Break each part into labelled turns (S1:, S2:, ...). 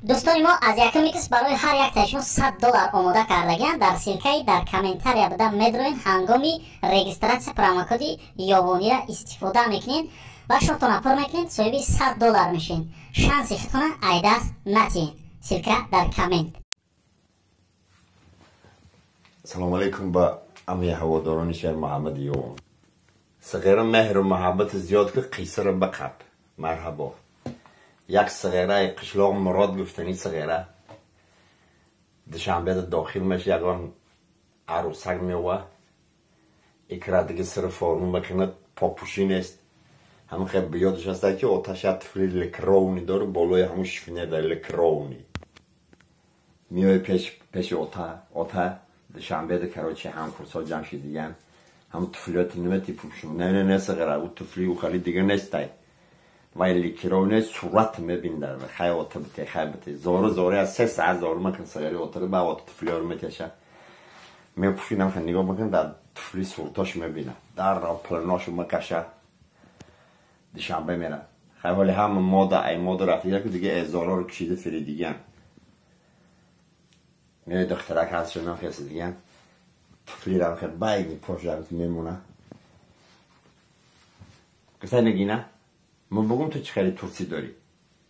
S1: Дӯстони мо, аз якум икс барои ҳар яктаи шумо $100 омода кардагианд. Дар ссылка и дар комментария буда медроен, ҳангоми регистрация промокоди Ёвонира истифода мекунед ва шотона пур мекунед, соҳиби $100 мешед. Шанси худтона айдаст натиҳед. Ссылка дар коммент.
S2: Салому алейкум ба ҳамаи ҳаводорони Шер Муҳаммади Ёвон. Сағира, меҳру муҳаббати зиёд ки қиссаро бақаб. Марҳабо. Як сағираи қишлоқ, Мурод гуфтани сағира, Душанбеда дохил меш, ягон арӯсак меова, икра диги сири форму мекунад, попӯшӣ нест. Ҳамин хел биёдаш аста, ки оташа туфли лакировани дору, болои ҳамун шифоньер лакировани. Миёи пеши ота: «Ота, Душанбеда, короче, ҳамкурсҳо ҷамъ шидиган, ҳамун туфлиёти нимети пӯшум?» «Не, не, не, сағира, ӯ туфли ӯ хали дига нестай, вай лакировани, сурат мебиндар». «Хай, ота, бите, хай, бите». Зору зору аз 3 саат зору макун сағири отаро, ба ота туфлиёро метеша, мепӯшидам. Хел нигоҳ мекун, дар туфли суртош мебина, дар планошу мекаша, Душанбе мера. Хай, ҳоли ҳама мода ай мода рафта, яку дига эзороро кишида фиридиган. Меои, духтарак ҳаст, шунам хеси диган, туфлирам хел байни пошам мемона. Гуфта: «Нагина, ма бугум, ту чӣ хеле турсӣ дорӣ?»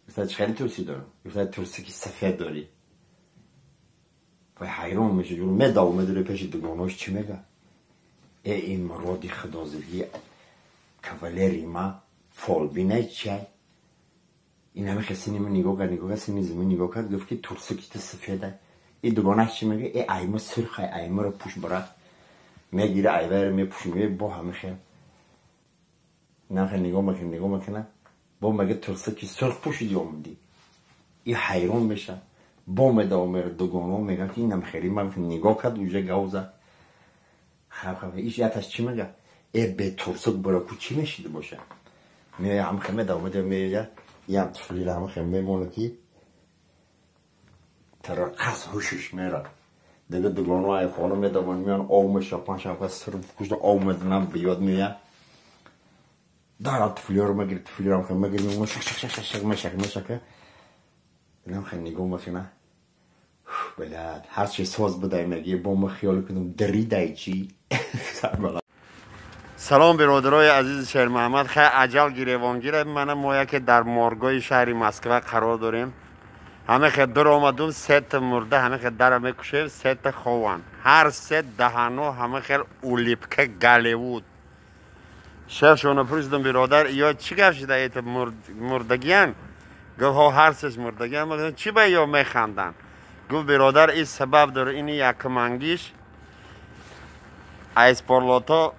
S2: Гуфта: «Чӣ хеле турсӣ дорам?» Гуфта: «Турси ки сафед дорӣ». Вай ҳайрон меша, медаву медуре пеши дугонош, чӣ мега: «Э, ин Муроди худозирги кавалери ма фолбинай чиай?» Ин ҳами хел сини нигоҳ кард, нигоҳ кард, сини зими нигоҳ кард, гуфт, ки турси ки ту сафедай. И дугонаш чӣ мега: «Э, айма сурхай, аймаро пӯш, брат». Мегира, айвайро мепӯши, ме бо ҳами хел нахе нигоҳ мекунад, нигоҳ мекунад, бо мега: «Турса ки сурх пӯшиди омадӣ». И ҳайрон меша, бо медава, мера дугоно, мега ки инам хели ма нигоҳ кард, уже гав зад. Хаб, хаб, иш яташ чӣ мега: «Э, бе турсук бара ку чӣ мешида боша?» Меоя, ҳам хел медава, медава, меоя, ям туфлира ҳам хел мемона, ки тарақас ҳушиш мера. Дига дугоно ай хона медаван, меян, ов мешапан, шапа сир кушта ов мезанам, биёд мея, дара туфлиёро мегири, туфлиёро хел мегири, мемона, шак шак шак шак шак мешак, мешака. Инам хел нигоҳ мекуна: «Блядь, ҳарчи соз будай», меги, «бо ма хиёл кунам, даридай чӣ?»
S3: Салом, биродарои азизи Шермуҳаммад. Хай, аҷал гиревонгира мана, мо яке дар моргои шаҳри Москва қарор дорем. Ҳама хел дур омадум, сета мурда ҳама хел дара мекушем, сета хованд, ҳар се даҳано ҳама хел улыбка Голливуд. Шефшона пурсидам: «Биродар, ё чӣ гап шида, это мурдагиян?» Гуфт: «Ҳо, ҳар сеш мурдагиян». Чӣ ба ё механданд? Гуфт: «Биродар, ин сабаб дора. Ини якумангиш айспорлото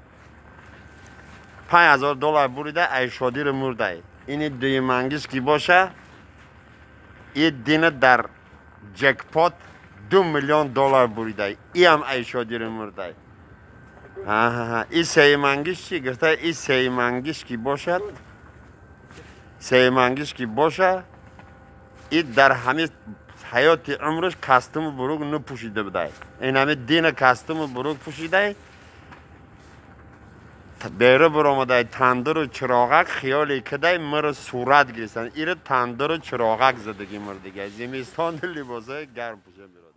S3: $5000 бурида, ай шодиро мурдай. Ини дуюмангиш ки боша, и дина дар ҷекпот $2 миллион буридай, иам ай шодиро мурдай. И сеюмангиш чӣ?» Гуфта: «И сеюмангиш ки бошад, сеюмангиш ки боша, и дар ҳами ҳаёти умраш костюму бурук напӯшида будай, ин ҳами дина костюму бурук пӯшидай, беру биромадай, тандуру чироғак хиёле кидай, миро сурат гирифтан, ира тандуру чироғак задагӣ мурдига, зимистони либосҳои гарм пӯша, биродар».